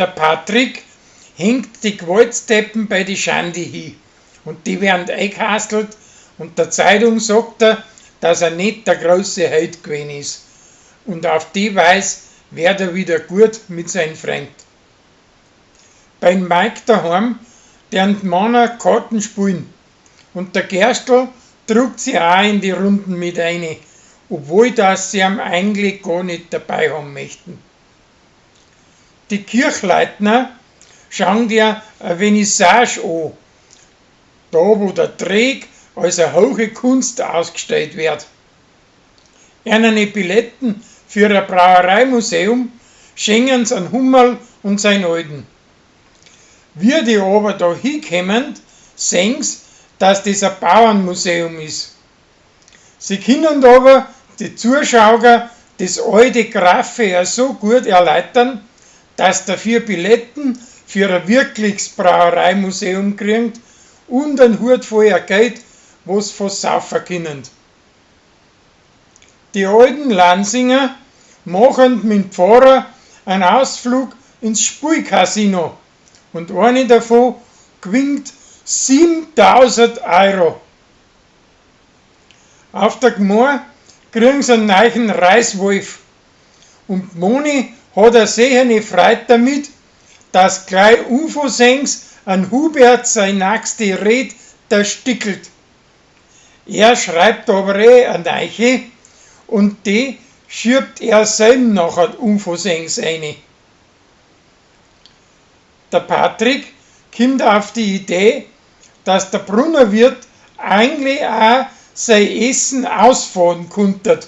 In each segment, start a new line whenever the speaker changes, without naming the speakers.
Der Patrick hängt die Gewaltsteppen bei die Schandi hi und die werden eingehastelt und der Zeitung sagt er, dass er nicht der große Held gewesen ist. Und auf die Weise wird er wieder gut mit seinen Freund. Beim Mike daheim, deren Männer Karten spielen und der Gerstl druckt sie auch in die Runden mit eine, obwohl das sie ihm eigentlich gar nicht dabei haben möchten. Die Kirchleitner schauen dir eine Vernissage an, da wo der Träg als eine hohe Kunst ausgestellt wird. Eine Billetten für ein Brauereimuseum schenken sie an Hummerl und sein Alten. Wie die aber da hinkommen, sehen sie, dass das ein Bauernmuseum ist. Sie können aber die Zuschauer das alte Graffe ja so gut erläutern, dass dafür Billetten für ein wirkliches Brauereimuseum kriegen und einen Hut voller Geld, wo's versaufen können. Die alten Lansinger machen mit dem Pfarrer einen Ausflug ins Spielcasino und eine davon gewinnt 7000 Euro. Auf der Gmor kriegen sie einen neuen Reißwolf und Moni hat eine sehende Freude damit, dass gleich Ufo-Sengs an Hubert sein nächste Red erstickelt. Er schreibt aber eh eine Neiche und die schiebt er selber nachher Ufo-Sengs eine. Der Patrick kommt auf die Idee, dass der Brunnerwirt eigentlich auch sein Essen ausfahren konnte.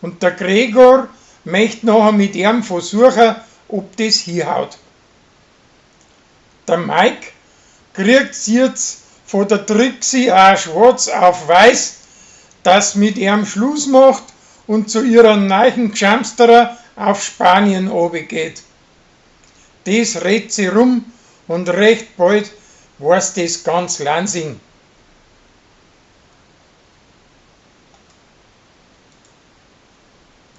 Und der Gregor möchte nachher mit ihm versuchen, ob das hinhaut. Der Mike kriegt jetzt von der Trixie auch schwarz auf weiß, dass mit ihm Schluss macht und zu ihrer neuen Gschamsterer auf Spanien geht. Das redet sie rum und recht bald weiß das ganz Lansing.